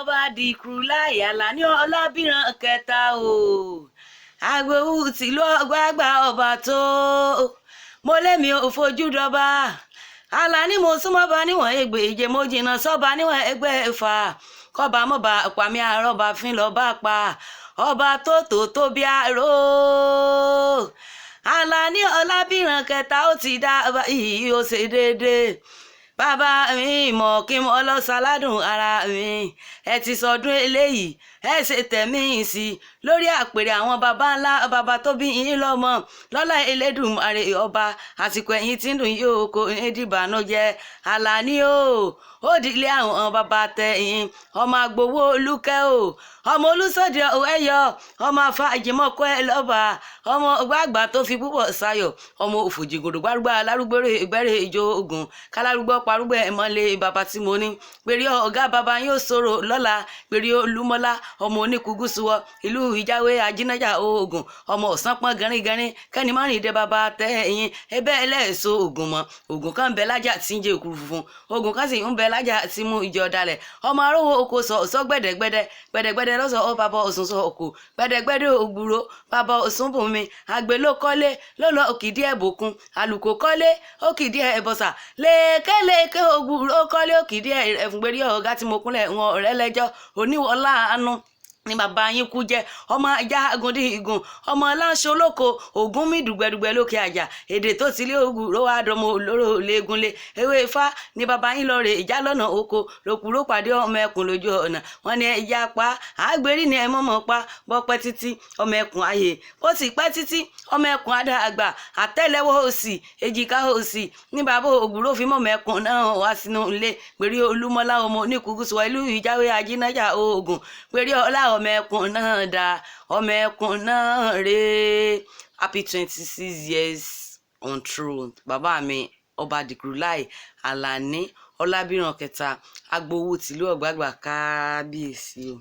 Ọba Dìkrúláì Àlàní Ọlábìrán kẹta o, agbowó tìlú Ọgbàgbà, ọba tó mo lémi ò fojú dọba. Àlàní, mo súnmọ́ba níwọ̀n 200, mo jìnnà sọ́ba níwọ̀n 600. Kọ́ba mọ́ba pàmí, àrọ́ba fín lọ́ọ́ bá pa ọba tó tó tó bí aró. Àlàní Ọlábìrán kẹta, ó ti dá yìí, ó ṣe déédéé. Bàbá mi mọ̀ kí mo lọ sáládùn ara mi. Ẹ ti sọdún eléyìí, ẹ ṣe tẹ̀mí sí lórí àpèrè àwọn baba ńlá baba tó bí yín lọ́mọ. Lọ́lá Elédùmarè ọba, àsìkò ẹ̀yìn tí ń dùn yóò kó ní dìbànújẹ́. Àlàní o, ó dìlé àwọn baba tẹ̀yìn. Ọmọ àgbòwò olùkẹ́ o, ọmọ olùsọ̀dì ẹ̀yọ, ọmọ afáàjìmọ̀kọ́ ẹ lọ́ba, ọmọ gbàgbà tó fi púpọ̀ sayọ̀, ọmọ òfòjìgòdò gbárùgbà lárúgbèrè ìgbẹ́rẹ́ ìjọ ogun kálárúgbọ́ parúgbẹ́ ẹ̀mọ́lé. Bàbá tí mo ní pèrè ọ̀gá bàbá yóò sọ̀rọ̀ lọ́la. Pèrè olúmọ́lá, ọmọ oníkugúsùwọ̀, ìlú ìjáwé ajínájà oògùn, ọmọ ọ̀sán pọ́n gẹríngẹrín kẹ́ni márùn dé. Bàbá tẹ́ ẹ̀yìn ẹbẹ́ ẹlẹ́ẹ̀sọ oògùn mọ́. Oògùn kan ń bẹ lájà tí ń jẹ òkú funfun, oògùn kan sì ń bẹ lájà tí mú ìjọ dalẹ̀. Ọmọ arówó oko sọ ọ̀sọ́ gbẹ̀dẹ̀gbẹ̀dẹ̀ gbẹ̀dẹ̀gbẹ̀dẹ̀ lọ́sọ̀ ọ, bàbá ọ̀sùn sọ òkú gbẹ̀dẹ̀gbẹ̀dẹ̀ ògbúrò. Bàbá ọ̀sùn bùnmi àgbẹ̀ ló kọ́lé ló lọ òkìdí ẹ̀ bòkun, àlùkò kọ́lé òkìdí ẹ̀ bọ̀sà, lékeleke ògbúrò kọ́lé òkìdí ẹ̀ ẹ̀fúngbẹ̀rí. Ọ̀gá tí mo kúnlẹ̀ wọn ọ̀rẹ́ lẹ́jọ́ oníwọ̀lá àánú ní bàbá yín kú jẹ́. Ọmọ ajá agundí igun, ọmọ aláṣọ olóko ògún mi dùgbẹ̀dùgbẹ̀ lókè àjà èdè tó ti lé ogun ló wá dọmọ olóró léegunlé. Ewé ifá ní bàbá yín lọ rè ìjà lọ́nà oko lòkúrò pàdé ọmọ ẹkùn lójú ọ̀nà. Wọn ní ẹja pa àgbérí ni ẹ mọ̀mọ́ pa bọ́pẹ́ títí, ọmọ ẹkùn ayé ó sì pẹ́ títí, ọmọ ẹkùn adá àgbà. Àtẹ́lẹwọ́ òsì, èjìká òsì ní bàbá ògùrò fi mọ̀mọ́ ẹkùn náà wá sínú ilé. Pèrè olúmọlá, ọmọ oníkùkùsùwà, ìlú ìjáwé ajínájà oògùn. Pèrè ọlá, ọmọ ẹkùn náà dá, ọmọ ẹkùn náà rèé. Happy 26 years on throne, bàbá mi, Ọba Dìkrúláì Àlàní Ọlábìrán kẹta, agbowó tìlú Ọ̀gbàgbà. Kábíyèsí o.